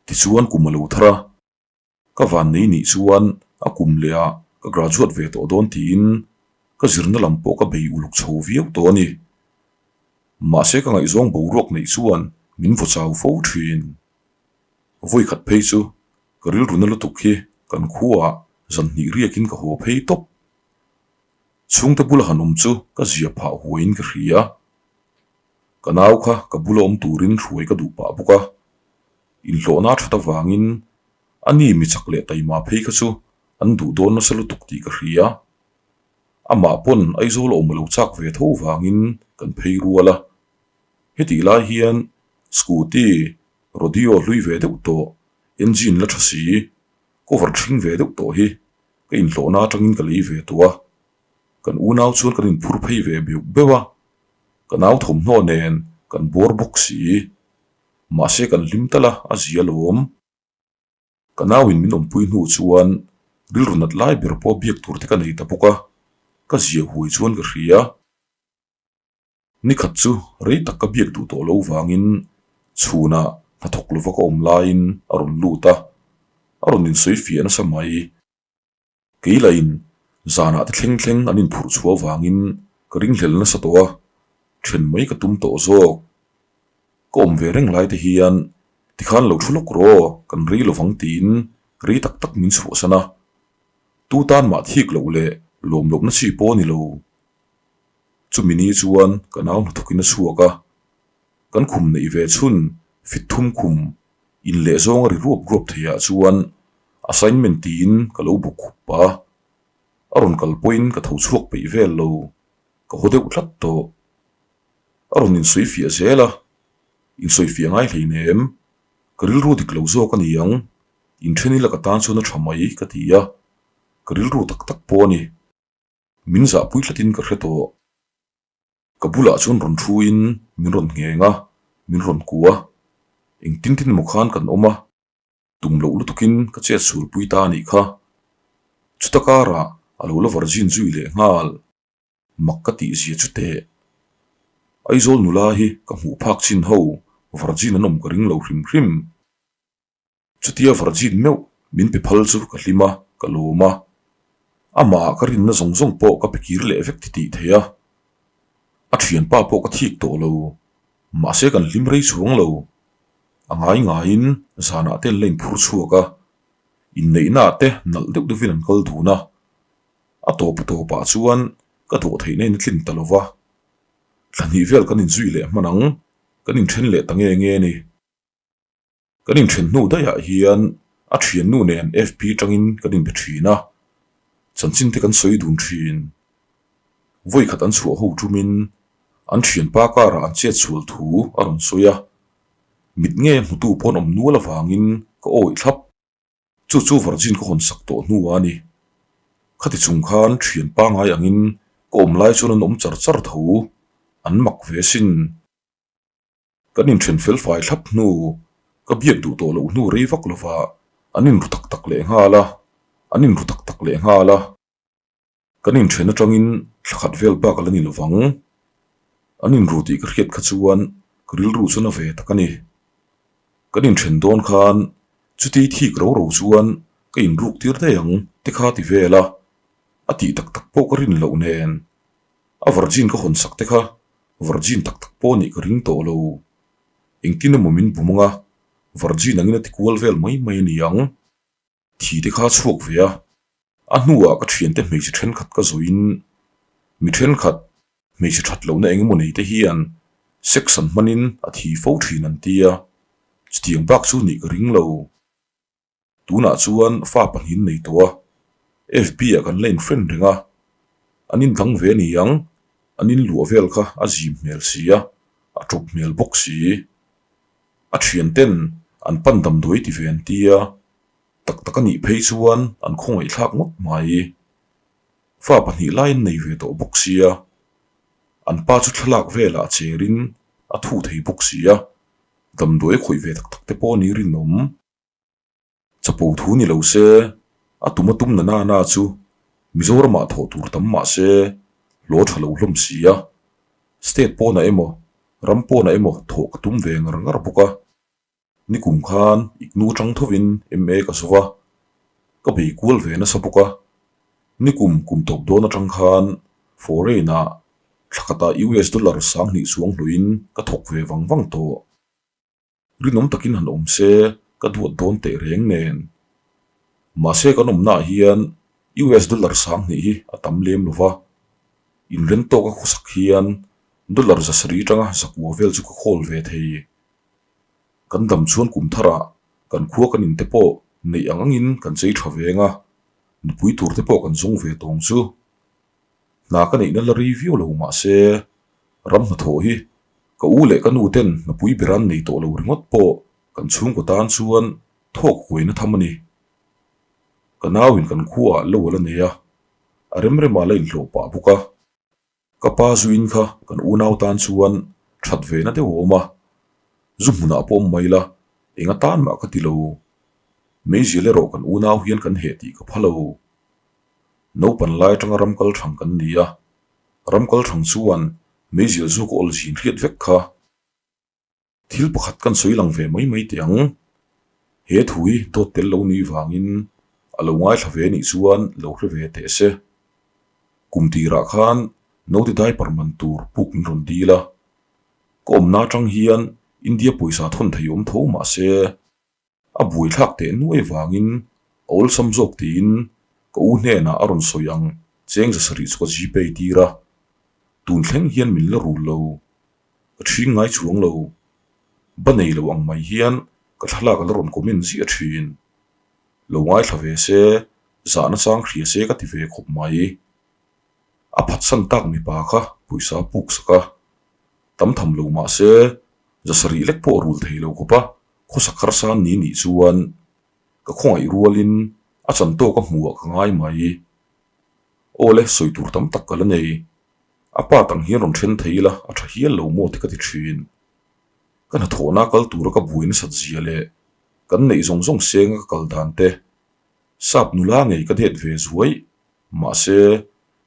Tichuan kum a lo thar a. Ka van nei nih chuan a kum leh ah ka graduate ve tawh dawn tiin ka zirna lam pawh ka bei uluk chho viau tawh a ni. Mahse ka ngaihzawng boruak neih chuan min vaw chau fo thin. Vawikhat phei chu ka rilru na lutuk hi kan khuaah zan hnih riakin ka haw phei tawp. Chhungte bula han awm chu ka zia phah huaiin ka hria. Ka nau kha ka bula awm turin hruai ka duh pah bawk a. Inhlawhna that avangin a ni mi chak leh taima phei kha chu an duh dawn nasa lutuk tih ka hria. Amah pawn Aizawl a awm lo chak ve tho vangin kan phei rual a. Hetih lai hian scooty, rodeo hlui ve deuh tawh, engine la tha si, cover thing ve deuh tawh hi ka inhlawhna atangin ka lei ve tawh a. Kan unau chuan kan inphur phei ve beuh beuh a, ka nau thawmhnaw nen kan bawr bawk si. Mahse kan hlim tal a, a zia lawm. Ka nauin min awmpui hnu chuan rilru nat lai ber pawh biak tur te ka nei ta bawk a, ka zia huai chuan ka hria. Nikhat chu rei tak ka biak duh tawh lo vangin chhunah hnathawk lova ka awm laiin a rawn lut a, a rawn insawi fiah nasa mai. Kei lahin zanah te thleng thleng an inphurh chhuah avangin ka ringhlel nasa tawh a, then mai ka tum tawh zawk. Ka awm ve reng lai te hian tikhan lo thu lawk rawh, kan rei lovang tiin rei tak tak min chhuahsan a. Tu tan mah thik loh leh lawm lohna chi pawh a ni lo. Chumi ni chuan ka nau hnathawkin a chhuak a, kan khum neih ve chhun fit thum khum In leh zawng a ri ruap ruap thei ah chuan assignment tiin ka lo bu khup a, a rawn kal pawhin ka tho chhuak peih vel lo, ka haw deuh tlat tawh. A rawn insawi fiah zel a, insawi fiah ngai hleinem, ka rilru dik lo zawk a ni ang, inthen ila ka tan chuan a tha mai ka ti a, ka rilru tak tak pawh a ni. Min zahpui tlatin ka hre tawh. Ka bulah chuan rawn thuin min rawn ngheng a, min rawn ku a, engtin tin emaw khan kan awm a, tum loh lutukin ka chet sulpui ta a nih kha. Chuta karah a lo la virgin zui leh nghal, mak ka tih zia chu teh. Aizawl nula hi ka hmuh phak chin ho virgin an awm ka ring lo hrim hrim. Chutia virgin meuh min pe phal chu ka hlim a, ka lawm a. Amah ka rinna zawng zawng pawh ka pe kir leh vek ti tih thei a. A thianpa pawh ka thik tawh lo. Mahse kan hlim rei chuang lo. A ngai ngaiin zanah te an la inphur chhuak a. Inneihna ah te nalh deuh deuhin an kal dun a. A tawp tawpah chuan ka dawh theihna in a tlin ta lo va. Thla hnih vel kan inzui leh hman ang, kan inthen leh ta nge nge a ni. Kan inthen hnu daihah hian a thiannu nen FB tangin kan inbe thin a, chanchin te kan sawi dun thin. Vawikhat an chhuah ho tumin an thianpa karah an chet sual thu a rawn sawi a. Mit nge hmutu pawn awm nual avangin ka awih thlap. Chu chu virgin ka hawn sak tawh hnuah a ni. Khati chung khan thian pangai angin ka awm lai chuan an awm char char tho, an mak ve sin. Kan inthen fel fai thlap hnu, ka biak duh tawh loh hnu rei vak lova an inru tak tak leh nghal a, an inru tak tak leh nghal a. Kan inthen atangin thla khat vel bak a la ni lovang. An inru tih ka hriat kha chuan ka rilru chu na ve tak a ni. Kan inthen dawn khan chuti thik ro ro chuan ka inruk tir daih ang te kha ti vel a, a tih tak tak pawh ka rin loh nen. A virgin ka hawn sak te kha virgin tak tak pawh nih ka ring tawh lo. Engtin emaw min bum anga virgin angin a ti kual vel mai mai a ni ang. Thi te kha chhuak ve a, a hnuah ka thiante hmeichhe thenkhat ka zawhin mi thenkhat hmeichhe that lohna eng emaw nei te hian sex an hmanin a thi fo thin an tia, chutiang bak chu nih ka ring lo. Tunah chuan fa pahnih nei tawh a, FB ah kan la in friend reng a, an indang ve a ni ang, an inluah vel kha a zim hmel si a, a tawp hmel bawk si. A thian ten an pan damdawi ti ve an tia, tak tak a nih phei chuan an khawngaihthlak ngawt mai. Fa pahnih lai an nei ve tawh bawk sia, an pa chu thlalak velah cherin a thu thei bawk sia, damdawi a khawih ve tak tak te pawh a ni rinawm. Chapo thu ni lo se, a tum a tum na na na chu Mizoramah thawh tur tam mah se hlaw tha lo hlawm si a, state pawnah emaw ram pawnah emaw thawh ka tum ve ngar ngar bawk a. Nikum khan iknu tang thovin MA ka zo va, ka bei kual ve nasa bawk a. Nikum kum tawp dawn atang khan foreign-ah thla khatah US dollar 2000 chuang hluin ka thawk ve vang vang tawh. Rinawm takin han awm se ka duat dawn teh reng nen. Mahse kan awmnaah hian US dollar 2000 hi a tam lem lo va, inren tawka khawsak hian dollar 700 atanga 9 vel chu ka khawl ve thei. Kan dam chuan kum tharah kan khua kan inte pawh neih ang angin kan chei tha veng a, nupui tur te pawh kan zawng ve tawng chu. Hna ka neihna la rei viau lo mahse ram hnathawh hi ka u leh ka nu ten hnapui ber an nei tawh lo ringawt pawh kan chhungkaw tan chuan thawk huaina tham a ni. Ka nauin kan khuaah lo a la nei a, a remremah la inhlawh pah bawk a. Ka pa zuin kha kan unau tan chuan that ve na deuh a awm a, zu hmunah pawh awm mai la, eng atan mah ka ti lo. Meizial erawh kan unau hian kan heh tih ka pha lo. Naupan lai atanga ram kal thang kan ni a, ram kal thang chuan meizial zu ka awl zin hriat vek kha. Thil pakhat kan sawi lang ve mai mai teh ang. He thu hi dawt tel lo ni vangin a lo ngaithla ve nih chuan lo hre ve teh se. Kum tirah khan naute diaper man tur puk min rawn dil a. Ka awmna atang hian India pawisa thawn thei awm tho mah se A buaithlak teh nuai vangin a awlsam zawk tiin ka u hnenah a rawn sawi ang cheng 700 chu ka Gpay tir a, tun thleng hian min la rul lo, ka ṭhing ngai chuang lo. Ba nei lo ang mai hian ka thlalak a la rawn comment ziah ṭhin. Lo ngaithla ve se, zahna chang hria se ka ti ve khawp mai. A phatsan tak mipa kha pawisa a puk sak a, tam tham lo mah se 700 lek pawh a rul thei lo khawp a. Khawsak harsa ni nih chuan ka khawngaih rualin a chan tawk a hmuh ah ka ngai mai. Aw le, sawi tur tam tak ka la nei. A pa tang hian rawn then thei ila a tha hial lo maw te ka ti thin. Ka hnathawhna kal tura ka buai nasat zia leh kan neih zawng zawng senga ka kal dan te sap nula ngei ka det ve zuai. Mahse,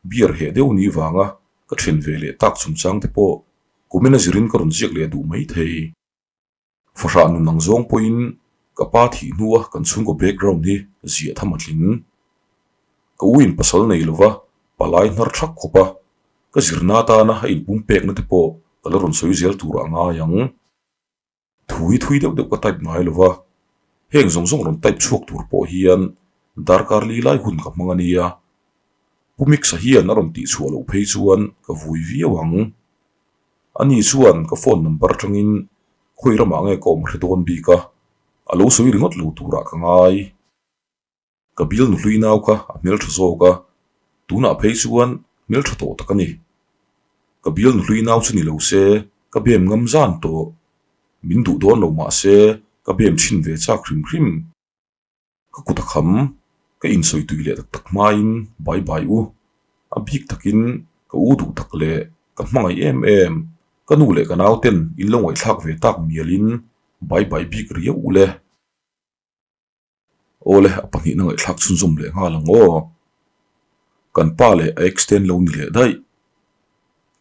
beer heh deuh ni vanga ka then ve leh tak chungchang te pawh comment a zirin ka rawn ziak leh duh mai thei. Fahrah nun ang zawng pawhin ka pa thih hnua kan chhungkaw background hi ziah tham a tling. Ka u in pasal nei lova palai hnar thak khawp a, ka zirna atana a inpum pekna te pawh ka la rawn sawi zel turah a ngai ang. Thu hi thui deuh deuh ka type ngai lova, heng zawng zawng rawn type chhuak tur pawh hian darkar li lai hun ka hmang a nia. Pu Mix-a hian a rawn tihchhuah loh phei chuan ka vui viau ang. Ani chuan ka phone number atangin khawi ramah nge ka awm hre dawn bik a, a lo sawi ringawt lo turah ka ngai. Ka bial nuhlui nau kha a hmeltha zawk a, tunah phei chuan hmeltha tawh tak a ni. Ka bial nuhlui nau chu ni lo se ka bem ngam zan tawh. Min duh dawn lo mah se ka bem chhin ve chak hrim hrim. Ka kut a kham, ka insawi tui leh tak tak hmain bai bai u. A bik takin ka u duh tak leh ka hmangaih em em, ka nu leh ka nauten in lo ngaihthlak ve tak mialin bai bai bik riau u le. Awle, a pahnihna ngaihthlak chhunzawm leh nghal ang aw. Kan pa leh a extend lo ni leh daih.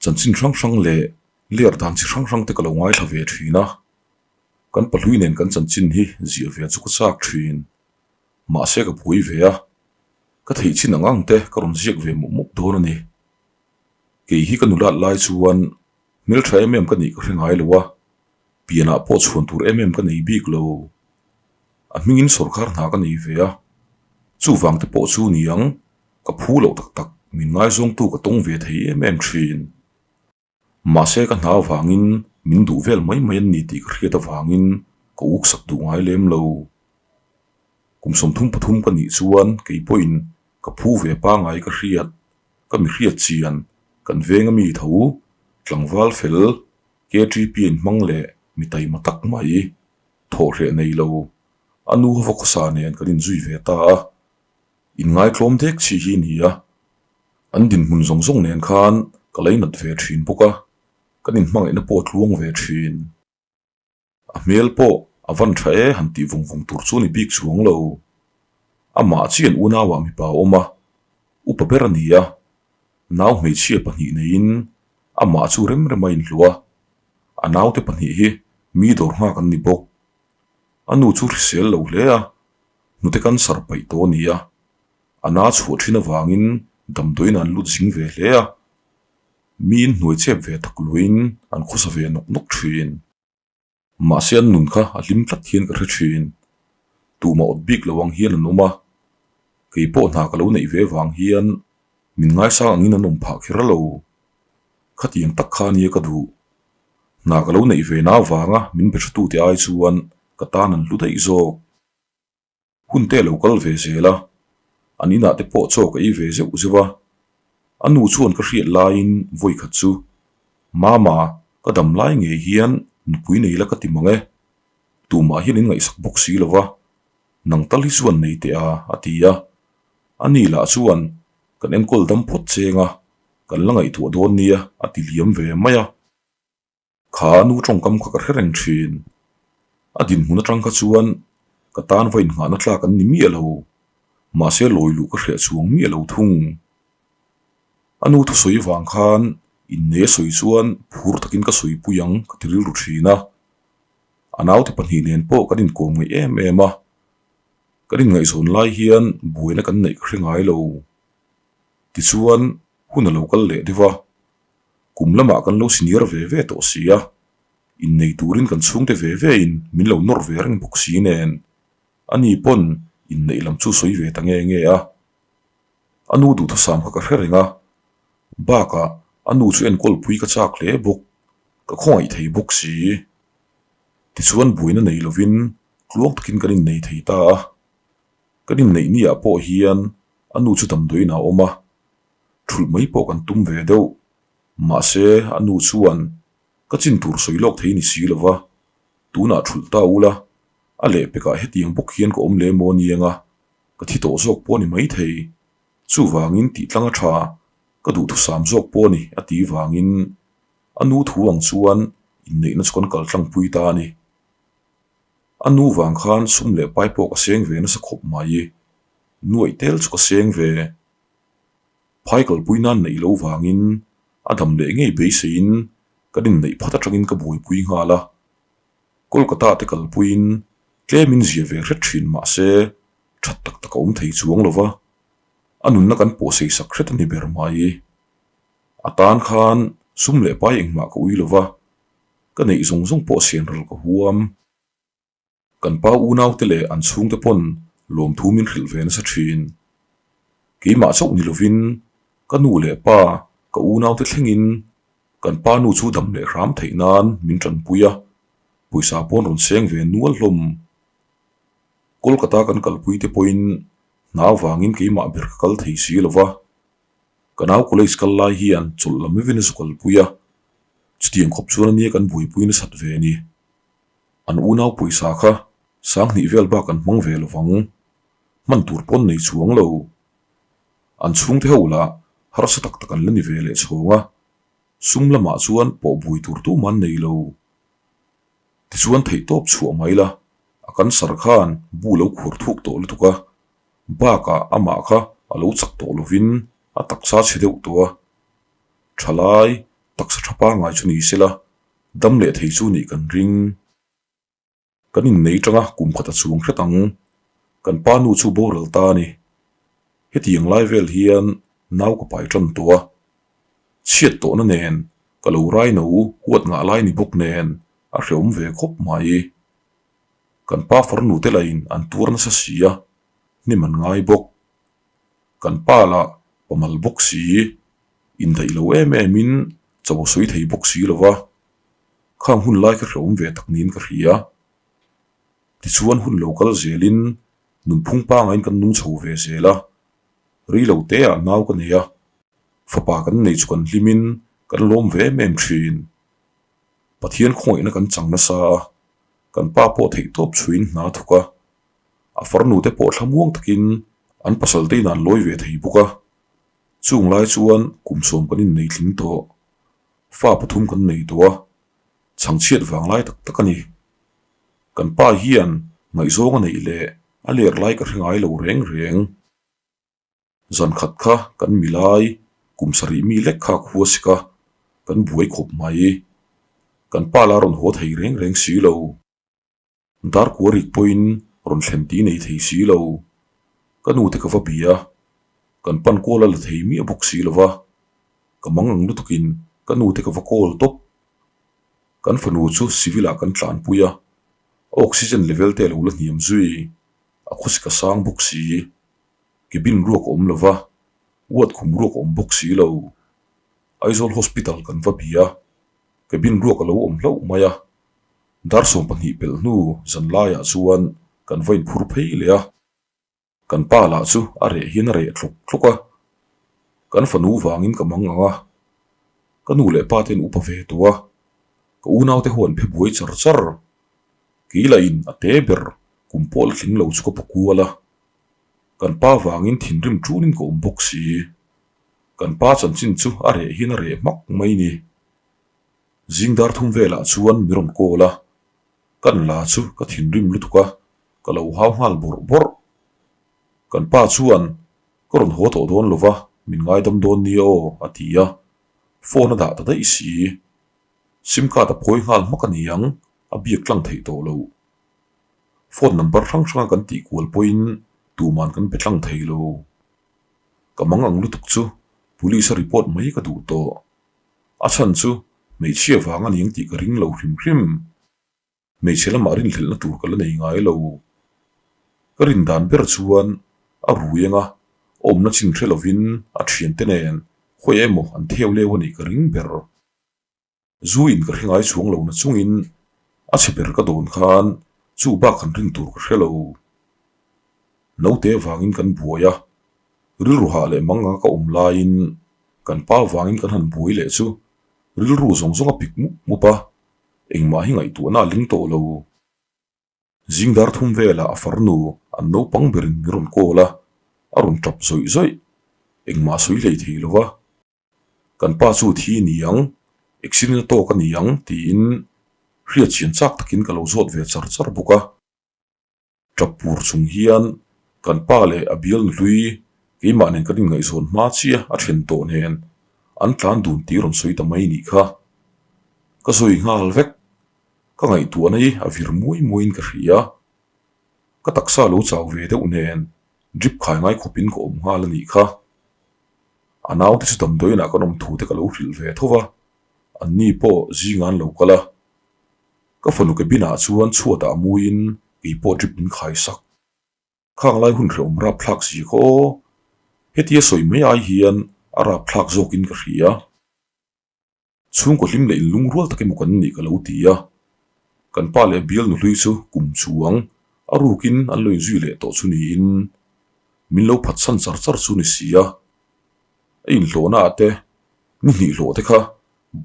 Chanchin hrang hrang leh ler dan chi hrang hrang te ka lo ngaithla ve thin a. Kan pahlui nen kan chanchin hi ziah ve chu ka chak thin. Mahse ka buai ve a, ka theih chin ang ang te ka rawn ziak ve mup mup dawn a ni. Kei hi ka nulat lai chuan hmeltha em em ka nih ka hre ngai lo a, pianah pawh chhuan tur em em ka nei bik lo. A hmingin sawrkar hna ka nei ve a, chuvang te pawh chu niang ka phu loh tak tak min ngaizawngtu ka tawng ve thei em em thin. Mahse ka hna avangin min duh vel mai mai an ni tih ka hriat avangin ka uksak duh ngai lem lo. Kum 33 ka nih chuan kei pawhin ka phu ve pangai ka hriat, ka mi hriat chian, kan veng ami tho, tlangval fel, KTP in hmang leh mi taima tak mai, thawhhreh nei lo, a nu hova khawsa nen kan inzui ve ta a. Inngaihtlawm dek chi hi ni a, an dinhmun zawng zawng nen khan ka leinat ve thin bawk a, kan inhmangaihna pawh a tluang ve thin. A hmel pawh a van tha e han tih vawng vawng tur chu a ni bik chuang lo. Amah chian unauah mipa a awm a, upa ber a ni a, nau hmeichhia pahnih neiin amah chu rem rem a inhluah a, a naute pahnih hi mi dawr nghak an ni bawk. A nu chu hrisel lo hle a, hnute cancer paih tawh a ni a, a na chhuah thin avangin damdawiin an lut zing ve hle a, miin hnuai chep ve tak luiin an khawsa ve nawk nawk thin. Mahse an nun kha a hlim tlat hian ka hre thin. Tumah awt bik lo ang hian an awm a, kei pawh hna ka lo neih ve vang hian min ngaisang angin an awm phah kher lo. Khatiang tak kha ania ka duh. Hna ka lo neih ve na avanga min be hretute ai chuan ka tan an hlu daih zawk. Hun te lo kal ve zel a, an inah te pawh chaw ka ei ve zeuh zeuh a. A nu chuan ka hriat laiin vawi khat chu, Mama, ka dam lai ngei hian nupui nei la ka ti mang e. Tumah hian in ngaihsak bawk si lo va, nang tal hi chuan nei teh a, a ti a. A ni lah chuan, Kan enkawl dam phawt cheng a, kan la ngaihtuah dawn nia, a ti liam ve mai a. Kha nu tawngkam kha ka hre reng thin. A dinhmun atang kha chuan ka tan va inngahna tlak an ni miah lo. Mahse lawi luh ka hriah chuang miah lo thung. A nu thusawi vang khan innei a sawi chuan phur takin ka sawi pui ang ka ti rilru thin a. A naute pahnih nen pawh kan inkawm ngaih em em a. Kan inngaihzawn lai hian buaina kan neih ka hre ngai lo. Tichuan hun a lo kal leh deuh a. Kum lamah kan lo senior ve ve tawh si a, innei turin kan chhungte ve ve in min lo nawr ve reng bawk si nen, ani pawn inneih lam chu sawi ve ta nge nge a. A nu duhthusam kha ka hre reng a, bakah a nu chu enkawl pui ka chak hle bawk, ka khawngaih thei bawk si. Tichuan buaina nei lovin tluang takin kan innei thei ta a, kan inneih ni ah pawh hian a nu chu damdawiin a awm a, Thulh mai pawh kan tum ve deuh. Mahse, a nu chuan, Ka chin tur sawi lawk thei ni si lo va, tunah thulh ta ula, a lehpekah hetiang bawk hian ka awm leh maw niang a, ka thi tawh zawk pawh a ni maithei. Chuvangin tih tlang a tha, ka duhthusam zawk pawh a ni, a ti vangin a nu thu ang chuan inneihna chu kan kal tlangpui ta a ni. A nu vang khan sum leh pai pawh ka seng ve nasa khawp mai. Nuaih tel chu ka seng ve. Phai kalpui nan neih lo vangin a dam leh ngei beiseiin kan inneih phat atangin ka buaipui nghal a. Kolkata te kalpuiin tlemin zia ve hret thin mahse that tak tak a awm thei chuang lo va, a nunna kan pawhsei sak hret a ni ber mai. A tan khan sum leh pai engmah ka ui lo va, ka neih zawng zawng pawh sianral ka huam. Kan pa unaute leh an chhungte pawn lawmthu min hrilh ve nasa thin. Keimah chauh ni lovin ka nu leh pa, ka unaute thlengin kan pa nu chu dam leh hram theih nan min tanpui a, pawisa pawn rawn seng ve nual hlawm. Kolkata kan kalpui te pawhin hna vangin keimah ber ka kal thei si lova, ka nau college kal lai hian chawlh lam vevin a zu kalpui a, chutiang khawp chuan ania kan buaipui nasat ve a ni. An unau pawisa kha sanghnih vel bak an hmang ve lovang. Hman tur pawn nei chuang lo. An chhungte ho lah harsa tak tak an la ni ve leh chhawng a, sum lamah chuan pawh bui tur tumah an nei lo. Tichuan theihtawp chhuah mai la, a cancer khan bu lo khuar thuk tawh lutuk a, bakah amah kha a lo chak tawh lovin a taksa chhe deuh tawh a. Thalai taksa tha pangngai chu ni sela, dam leh thei chu nih kan ring. Kan innei tanga kum khat a chhung hret ang. Kan pa nu chu boral ta a ni. Hetiang lai vel hian nau ka pai tan tawh a. Chhiat tawhna nen ka lo rai no huat ngah lai ni bawk nen a hreawm ve khawp mai. Kan pa farnu te lain an tuar nasa si a, hnim an ngai bawk. Kan pa lah pamal bawk si, indaih lo em em in cho a sawi thei bawk si lo va. Khang hun lai ka hreawm ve tak niin ka hria. Tichuan hun lo kal zelin nunphung pangain kan nung chho ve zel a, rei lo te ah nau ka nei a, fapa kan nei chu kan hlimin kan lawm ve em em thin. Pathian khawngaihna kan chang nasa a, kan pa pawh theihtawp chhuiin hna thawk a, a farnu te pawh thlamuang takin an pasal te in an lawi ve thei bawk a, chung lai chuan kum sawm kan innei tling tawh. Fa pathum kan nei tawh a, chhangchhiat vang lai tak tak a ni. Kan pa hian ngaihzawng a neih leh a ler lai ka hre ngai lo reng reng. Zan khat kha kan mi lai kum sarih mi lek kha khua sik a, kan buai khawp mai. Kan pa la rawn haw thei reng reng si lo. Darkua rik pawhin rawn thlen tih nei thei si lo. Ka nu te ka va bia a, kan pan kawl a la thei miah bawk si lo va, ka mang ang lutukin ka nu te ka va kawl tawp. Kan fanu chu civil ah kan tlanpui a, a oxygen level te a lo la hniam zui, a khawsik a sang bawk si. Cabin ruak a awm lo va, ward khum ruak a awm bawk si lo. Aizawl hospital kan va bia a, cabin ruak a lo awm hlauh mai a. Dar 12 pelh hnu zan laiah chuan kan va inphur phei leh a, kan pa lah chu a reh hian a reh tlawk tlawk a, kan fanu vangin ka mang ang a, ka nu leh pa te an upa ve tawh a, ka unau te ho an phe buai char char, kei lahin a te ber kum pawh la tling lo chu ka pa kual a, kan pa vangin thinrim tunin ka awm bawk si, kan pa chanchin chu a reh hian a reh hmak mai ni. Zing dar thum velah chuan mi rawn call a, kan la chu ka thinrim lutuk a, ka lo hau nghal bawrh bawrh. Kan pa chuan ka rawn haw tawh dawn lova min ngaidam dawn nia aw a ti a, phone a dah ta daih si. Sim card a phawi nghal hmak a ni ang, a biak tlang theih tawh lo. Phone number hrang hranga kan tih kual pawhin tuman kan be tlang thei lo. Ka mang ang lutuk chu police a report mai ka duh tawh. A chhan chu hmeichhia vang a ni ang tih ka ring lo hrim hrim. Hmeichhe lamah rinhlelhna tur ka la nei ngai lo. Ka rin dan ber chuan a rui anga awmna chin hre lovin a thiante nen khawi emaw an theu leu a nih ka ring ber. Zu in ka hre ngai chhuang lo na chungin a chhe ber ka dawn khan chu bak han rin tur ka hre lo. Naute vangin kan buai a, rilru hah leh mang anga ka awm laiin kan pa vangin kan han buai leh chu rilru zawng zawng a pik mup mup a, engmah hi ngaihtuahna a ling tawh lo. Zing dar thum velah a farnu an naupang berin min rawn call a, a rawn tap zawih zawih, engmah sawi hlei thei lo va. Kan pa chu thi ni ang, accident a tawk a ni ang tiin hriatchian chak takin ka lo zawt ve char char bawk a. Tap pur chung hian kan pa leh a bial nuhlui keimah nen kan inngaihzawn hma chiah a then tawh nen an tlan dun tih rawn sawi ta mai nih kha. Ka sawi nghal vek, ka ngaihtuahna hi a vir muai muaiin ka hria. Ka taksa lo chau ve deuh nen drip khai ngai khawpin ka awm nghal a nih kha. A naute chu damdawiinah kan awm thu te ka lo hrilh ve tho va, anni pawh zingah an lo kal a. Ka fanu cabin ah chuan chhuatah a muiin kei pawh drip min khai sak. Khang lai hun hrehawm rapthlak si kha aw, hetia sawi mai ai hian a rapthlak zawkin ka hria. Chhungkaw hlim leh inlungrual tak emaw kan nih ka lo ti a. Kan pa leh bial nuhlui chu kum chuang a rukin an lo inzui leh tawh chu niin min lo phatsan char char chu ni si a. A inhlawhna ah te ni hnih hlawh te kha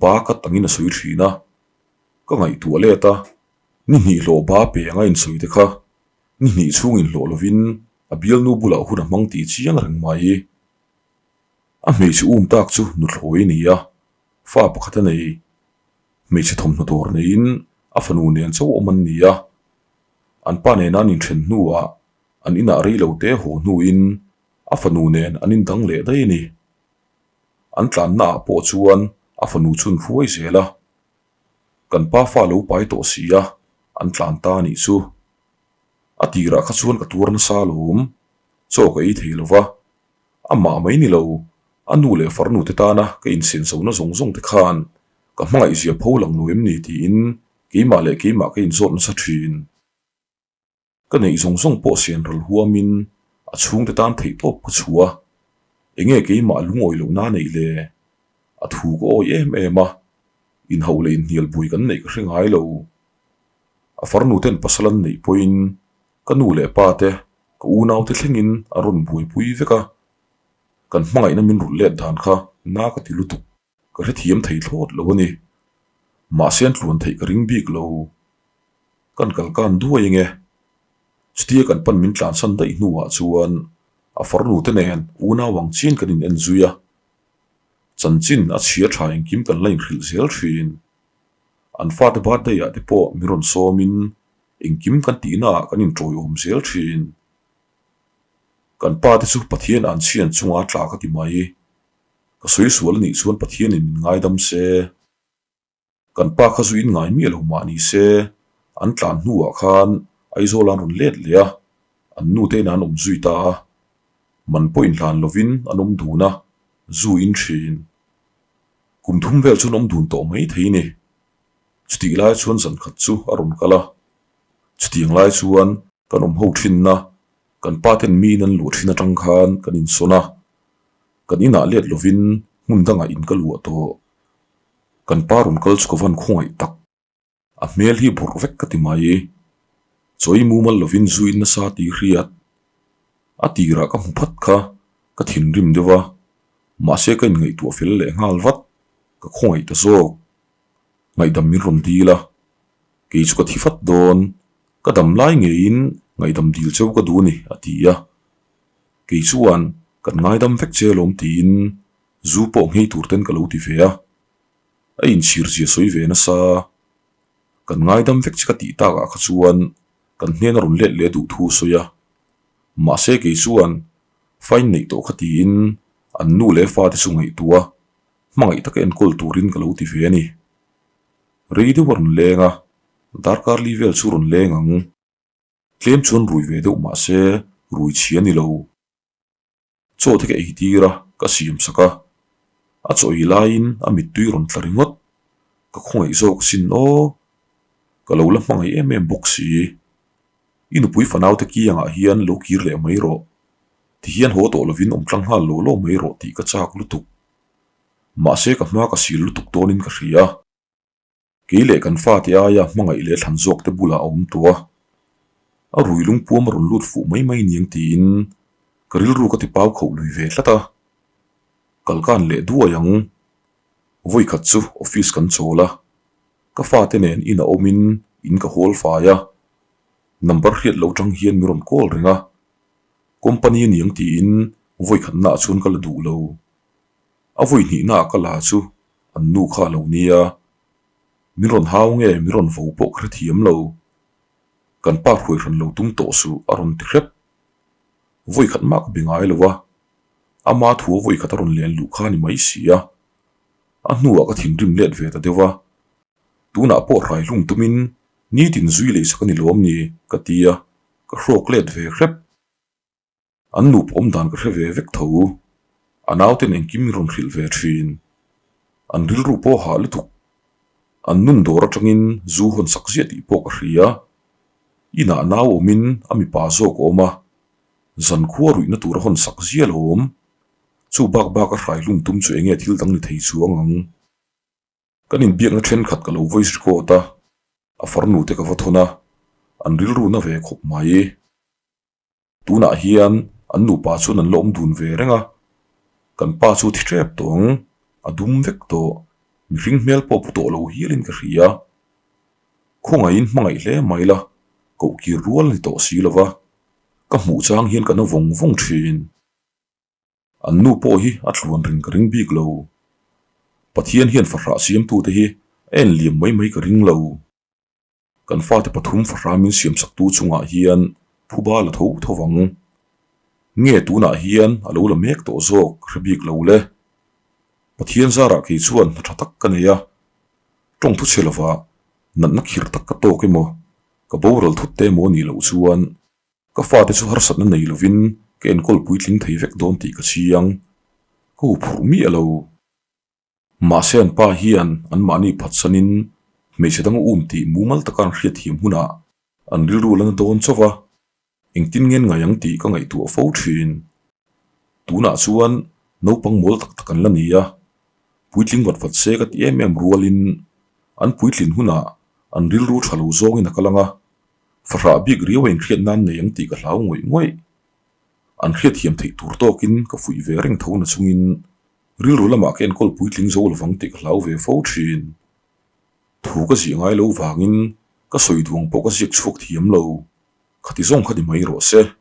ba ka tangin a sawi thin a. Ka ngaihtuah let a. Ni hnih hlawh ba pe anga insawi te kha ni hnih chhung inhlawh lovin a bialnu bulah hun a hmang tih chiang reng mai. A hmeichhe um tak chu nuthlawi a ni a, fa pakhat a nei. Hmeichhe thawmhnaw dawr neiin a fanu nen chauh awm an ni a. An pa nena an inthen hnuah an inah rei lo te haw hnuin a fanu nen an indang leh daih a ni. An tlannaah pawh chuan a fanu chun hruai zel a. Kan pa fa lo pai tawh si a, an tlan ta a nih chu. A tirah kha chuan ka tuar nasa alawm, chaw ka ei thei lo va. Amah mai ni lo, a nu leh farnu te tana ka insenchona zawng zawng te khan ka hmangaihzia pho lang lo em ni tiin keimah leh keimah ka inzawt nasa thin. Ka neih zawng zawng pawh sian ral huamin a chhungte tan theih tawp ka chhuah a, enge keimah lungawi lohna a neih le? A thu ka awi em em a, inhauh leh inhnial bui kan neih ka hre ngai lo. A farnu ten pasal an neih pawhin ka nu leh pa te, ka unau te thlengin an rawn buaipui vek a, kan hmangaihna min rulh let dan kha na ka ti lutuk. Ka hrethiam thei thlawt lo a ni. Mahse an tluan theih ka ring bik lo. Kan kal kan duai enge. Chutia kan pan min tlansan daih hnuah chuan a farnu te nen unau ang chian kan in en zui a. Chanchin a chhia tha engkim kan la inhrilh zel thin. An fate birthday ah te pawh min rawn sawmin engkim kan tihna ah kan inṭawiawm zel thin. Kan pa te chu Pathian an chhian chunga tla ka ti mai. Ka sawi sual anih chuan Pathianin min ngaidam se. Kan pa kha zu in ngai miah lo mah ni se, an tlan hnuah khan Aizawl an rawn let leh a, an nu te in an awm zui ta a. Man pawh inhlan lovin an awm dun a, zu in thin. Kum thum vel chuan awm dun tawh mai thei ni. Chutih lai chuan zan khat chu a rawn kal a. Chutiang lai chuan kan awm ho thinna, kan pa ten miin an luah thin atang khan kan insawn a. Kan inah let lovin hmun dangah in ka luah tawh. Kan pa rawn kal chu ka van khawngaih tak. A hmel hi bawrh vek ka ti mai. Chawi mumal lovin zu in nasa tih hriat. A tirah ka hmu phat kha ka thinrim deuh a, mahse ka inngaihtuah fel leh nghal vat. Ka khawngaih ta zawk. Ngaihdam min rawn dil a, kei chu ka thi fat dawn. Ka dam lai ngeiin ngaihdam dil cheu ka duh a ni, a ti a. Kei chuan kan ngaidam vek che alawm tiin zu pawh nghei tur ten ka lo ti ve a, a inchhir zia sawi ve nasa. Kan ngaidam vek che ka tih takah kha chuan kan hnen a rawn let leh duh thu a sawi a, mahse kei chuan fine neih tawh kha tiin an nu leh fate chu ngaihtuah a, hmangaih taka enkawl turin ka lo ti ve a ni. Rei deuh a rawn leng a, darkar li vel chu rawn leng ang. Tlem chuan rui ve deuh mah se rui chhi a ni lo. Chaw te ka ei tir a, ka siam sak a. A chaw ei laiin a mittui rawn tla ringawt. Ka khawngaih zawk asin aw. Ka lo la hmangaih em em bawk si. I nupui fanaute kiangah hian lo kir leh mai rawh. Tihian haw tawh lovin awm tlang nghal law law mai rawh tih ka chak lutuk. Mahse ka hma ka sil lutuk dawnin ka hria. Kei leh kan fate aia hmangaih leh thlan zawk te bulah a awm tawh a, a rui lungpuam a rawn lut fuh mai mai niang tiin ka rilru ka ti pau khoh lui ve tlat a, kal kan leh duai ang. Vawikhat chu office kan chawl a, ka fate nen in a awmin in ka hawl fai a, number hriat lo tang hian min rawn call reng a, company a niang tiin vawikhat naah chuan ka la duh lo. A vawi hnihnaah ka la chu An nu kha a lo nia. Min rawn hau nge min rawn vo pawh ka hrethiam lo. Kan pa hruai hran lo tum tawh suh a rawn ti hrep. Vawi khat mah ka be ngai lo a, ama thu a vawi khat a rawn len luh kha a ni mai si a. A hnuah ka thinrim let ve ta deuh a, tunah pawh hrai hlum tumin nitin zui lei sak a ni lawm ni ka ti a, ka hrawk let ve hrep. An nupa awm dan ka hre ve vek tho. A nauten engkim min rawn hrilh ve thin. An rilru pawh hah lutuk. An nun dawr atangin zu hawn sak ziah tih pawh ka hria. Inah nau awmin a mipa zawk a awm a, zankhua ruihna tur a hawn sak ziah lo awm. Chu bak bak a hrai hlum tum chu enge thil dang ni thei chuang ang. Kan inbiakna thenkhat ka lo voice record a, a farnu te ka va thawn a, an rilru na ve khawp mai. Tunah hian an nupa chuan an la awm dun ve reng a, kan pa chu thi tep tawh ang, a dum vek tawh, mihring hmel pawh pu tawh lo hialin ka hria. Khawngaihin hmangaih hle mai la, koh kir rual ni tawh si lova, ka hmuh chang hian ka na vawng vawng thin. An nu pawh hi a tluan reng ka ring bik lo. Pathian hian fahrah siamtute hi a en liam mai mai ka ring lo. Kan fate pathum fahrah min siamsaktu chungah hian phuba la tho tho vang. Nge tunah hian a lo la mek tawh zawk hre bik lo le. Pathian zarah kei chuan hna tha tak ka nei a, tawng thu chhe lova natna khir tak ka tawk emaw, ka boral thut te emaw nih loh chuan ka fate chu harsatna nei lovin ka enkawl puitling thei vek dawn tih ka chiang. Ka huphurh miah lo. Mahse an pa hian anmahni phatsanin hmeichhe dang um tih mumal taka an hriatthiam hunah an rilru la na dawn chauh va, engtin ngen ngai ang tih ka ngaihtuah fo thin. Tunah chuan naupang mawl tak tak an la ni a, puitling vat vat se ka ti em em rualin an puitlin hunah an rilru tha lo zawngin a kal ang a, fahrah bik riau a inhriat nan nei ang tih ka hlau ngawih ngawih. An hriatthiam theih tur tawkin ka fuih ve reng tho na chungin Rilru lamah ka enkawl puitling zo lovang tih ka hlau ve fo thin. Thu ka ziah ngai lo vangin ka sawi duang pawh ka ziak chhuak thiam lo. Khati zawng kha ni mai rawh se.